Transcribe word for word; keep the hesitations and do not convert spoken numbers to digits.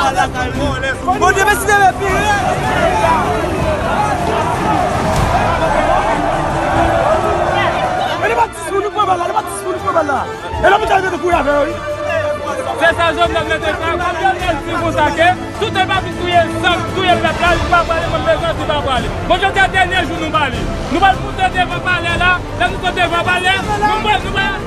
Bondye mèsi de pi rèd. E li pa ti sou nou pran bal la, li pa ti sou nou pran bal la. E lopital yo te kouri avè yo, wi. Se sa Jovenel mete fè, Jovenel di konsa ke si w te pa vin touye san, touye pèp la, li pa prale, mwen bezwen di pa prale. Bon, jodi a dènye jou nou ba li. Nou pral moute devan palè la, lè nou sot devan palè, nou pral, nou pral